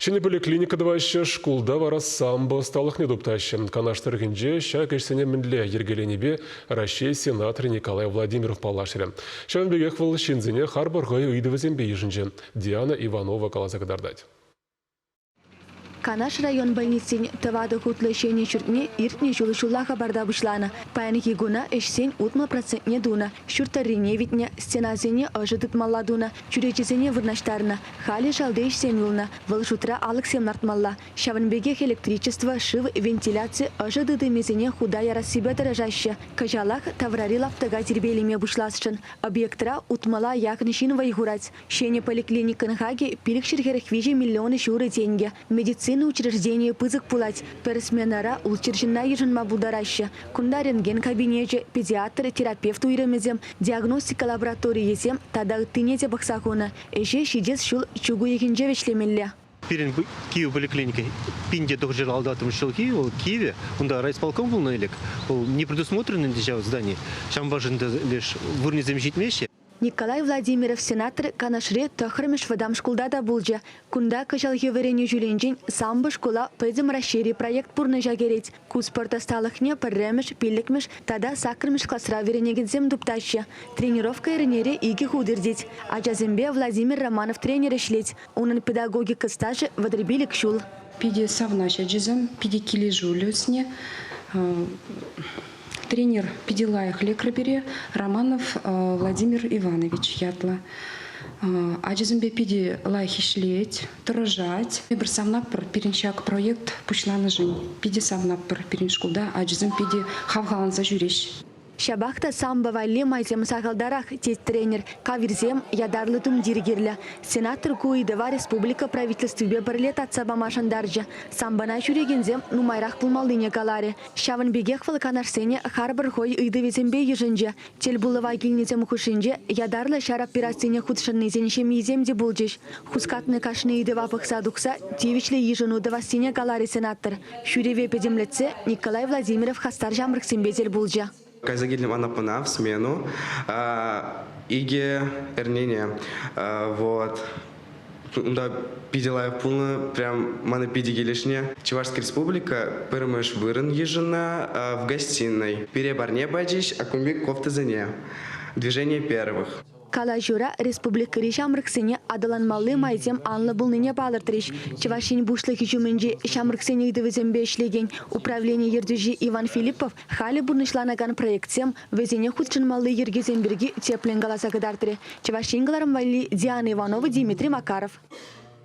Ҫӗнӗ поликлиника тӑваҫҫӗ, шкулта вара самбо ӑсталӑхне туптаҫҫӗ. Канаш тӑрӑхӗнче ҫак ӗҫсене мӗнле йӗркеленипе Раҫҫей сенаторӗ Николай Владимиров паллашрӗ. Ҫавӑн пекех вӑл ҫынсене харпӑр хӑй ыйтӑвӗсемпе йышӑнчӗ. Диана Иванова каласа кӑтартать. Канаш район больницин тӑватӑ хутлӑ ҫӗнӗ ҫуртне иртнӗ ҫул ҫулла хӑпарта пуҫланӑ. Паянхи куна ӗҫсен 60 процентне тунӑ. Ҫурт тӑррине витнӗ, стенасене ӑшӑ тытмалла тунӑ, чӳречесене вырнаҫтарнӑ. Халӗ шалти ӗҫсем юлнӑ. Вӑл шутра алӑксем лартмалла. Ҫавӑн пекех электричество, шыв, вентиляци, ӑшӑ тытӑмӗсене хута ярассипе тӑрӑшаҫҫӗ. Кӑҫалах таврари лаптӑка тирпейлеме пуҫласшӑн. Объектра утмӑла яхӑн ҫын вӑй хурать. Ҫӗнӗ поликлиникӑн хакӗ 543 миллион ҫурӑ тенкӗ. Медицина учрежденийӗ пысӑк пулать. Пӗр сменӑра ултҫӗр ҫынна йышӑнма пултараҫҫӗ. Кунта рентген кабинечӗ, педиатр, терапевт уйрӑмӗсем, диагностика лабораторийӗсем тата ыттине те пӑхса хунӑ. Ӗҫе ҫитес ҫул чӳк уйӑхӗнче вӗҫлемелле. Пирӗн Киев поликлиника пин те тӑхӑрҫӗр ҫулхи вӑл Киеве, унта райисполком пулнӑ ӗлӗк. Вӑл не предусмотрен ӗнтӗ ҫав здани. Ҫавӑнпа ӗнтӗ леш вырӑнӗсем ҫитмеҫҫӗ. Николай Владимиров сенатор Канашри тӑххӑрмӗш вӑтам шкулта та пулчӗ. Кунта кӑҫалхи вӗренӳ ҫулӗнчен самбо шкула Пӗтӗм Раҫҫейри проект пурнӑҫа кӗрет. Ку спорт ӑсталӑхне пӗрремӗш, пиллӗкмӗш тата саккӑрмӗш класра вӗренекенсем туптаҫҫӗ. Тренировка эрнере икӗ хут иртет. Ачасемпе Владимир Романов тренер ӗҫлет. Унӑн педагогика стажӗ 35 ҫул. Питӗ савӑнаҫҫӗ ачасем, питӗ килӗшӳллӗ ӳснӗ. Тренер питӗ лайӑх лекрӗ пире, Романов Владимир Иванович ятлӑ. Ачасемпе питӗ лайӑх ӗҫлет, тӑрӑшать. Эпир савнатпӑр пирӗн ҫак проект пуҫланӑшӑн. Питӗ савнатпӑр пирӗн шкулта ачасем питӗ хавхаланса ҫӳреҫ. Ҫапах та самбо валли майсем сахалтарах, тет тренер. Кавирсем, ятарлӑ тумтир кирлӗ. Сенатор ку ыйтӑва республика правительствипе пӗрле татса пама шантарчӗ. Самбӑна ҫӳрекенсем нумайрах пулмаллине каларӗ. Ҫавӑн пекех вӑл канашсене харпӑр хӑй ыйтӑвӗсемпе йышӑнчӗ. Тӗлпулӑва килнисем хушшинче ятарлӑ ҫар операцине хутшӑннисен ҫемйисем те пулчӗҫ. Хускатнӑ кашни ыйтӑва пӑхса тухса тивӗҫлӗ йышӑну тӑвассине каларӗ сенатор. Ҫӳреве пӗтӗмлетсе Николай Владимиров хастар ҫамрӑксемпе тӗл пулчӗ. Кайса килтӗм Анапӑна в смену икӗ эрнене. Вот. Унта питӗ лайӑх пулнӑ, прям мана питӗ килӗшнӗ. Чӑвашская республика пӗрремӗш вырӑн йышӑннӑ в гостиной. Пире парне пачӗҫ, аккумбик кофтӑсене. Движение первых. Калаҫура республикӑри ҫамрӑксене аталанмалли майсем анлӑ пулнине палӑртрӗҫ. Чӑваш Ен Пуҫлӑхӗ ҫумӗнчи ҫамрӑксен ыйтӑвӗсемпе ӗҫлекен управлени ертӳҫи Иван Филиппов халӗ пурнӑҫланакан проектсем, вӗсене хутшӑнмалли йӗркесем пирки тӗплӗн каласа кӑтартрӗ. Чӑваш Ен кӑларӑм валли Диана Иванова, Дмитрий Макаров.